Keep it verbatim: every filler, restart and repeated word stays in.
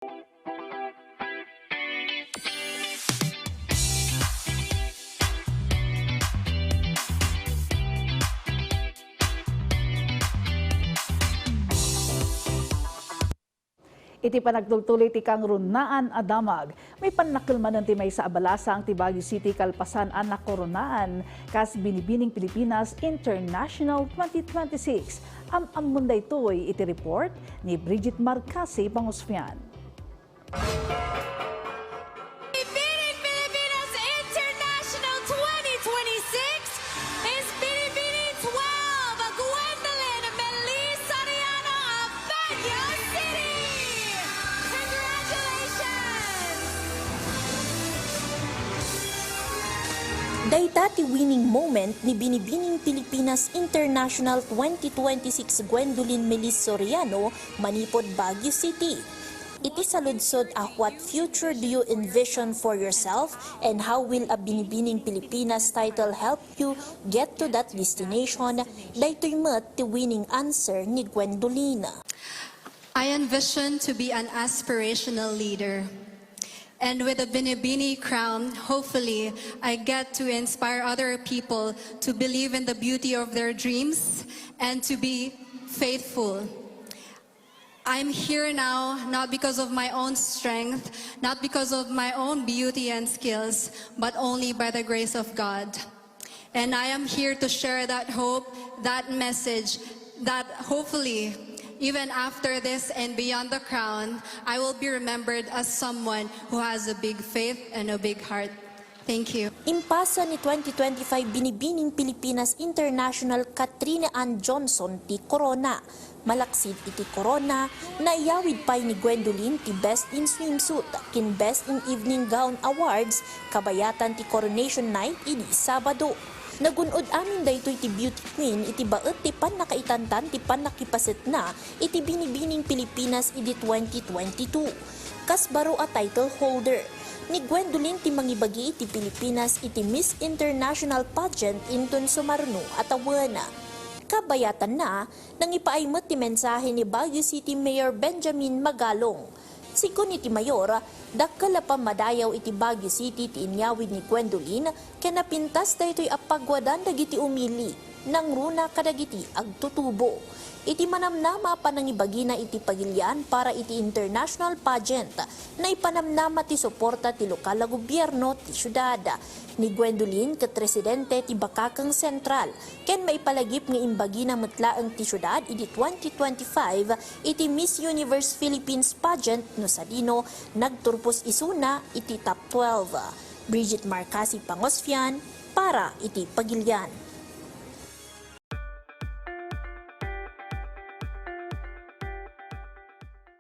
Iti panagtultuloy ti kangrunaan a damag, maipannakel manen ti maysa a balasang ti Baguio City kalpasan a nakoronaan kas Binibining Pilipinas International twenty twenty-six. Am-ammon daytoy iti report ni Bridget Marcasi Pangosfian. Binibining Pilipinas International twenty twenty-six is Binibini twelve, Gwendolyn Melissa Soriano of Baguio City. Congratulations! Dayta ti winning moment ni Binibining Pilipinas International twenty twenty-six Gwendolyn Melissa Soriano manipud Baguio City. Iti saludsod a "What future do you envision for yourself and how will a Binibining Pilipinas title help you get to that destination?" daytoy met ti winning answer ni Gwendolyn. I envision to be an aspirational leader. And with a Binibini crown, hopefully, I get to inspire other people to believe in the beauty of their dreams and to be faithful. I'm here now not because of my own strength, not because of my own beauty and skills, but only by the grace of God. And I am here to share that hope, that message, that hopefully, even after this and beyond the crown, I will be remembered as someone who has a big faith and a big heart. Thank you. Impasa ni twenty twenty-five Binibining Pilipinas International Katrina Ann Johnson ti korona. Malaksid iti korona, naiyawid pay ni Gwendolyn ti Best in Swimsuit ken Best in Evening Gown Awards kabayatan ti Coronation Night idi Sabado. Nagun-od amin daytoy ti beauty queen iti baet ti pannakaitantan ti pannakipasetna iti Binibining Pilipinas idi twenty twenty-two. Kas baro a title holder, ni Gwendolyn ti mangibagi iti Pilipinas iti Miss International Pageant inton sumaruno a tawen. Kabayatanna, nangipaay met ti mensahe ni Baguio City Mayor Benjamin Magalong. Sigun iti mayor, dakkel a pammadayaw iti Baguio City ti inyawid ni Gwendolyn ken napintas daytoy a pagwadan dagiti umili, nangruna kadagiti agtutubo. Iti manamnama a panangibagina iti pagilian para iti international pageant, naipanamnama ti suporta ti lokal a gobierno ti siudad. Ni Gwendolyn ket residente ti Bakakeng Central, ken maipalagip nga imbagina met laeng ti siudad idi twenty twenty-five iti Miss Universe Philippines pageant no sadino nagturpos isuna iti top twelve. Bridget Marcasi Pangosfian para iti Pagilian.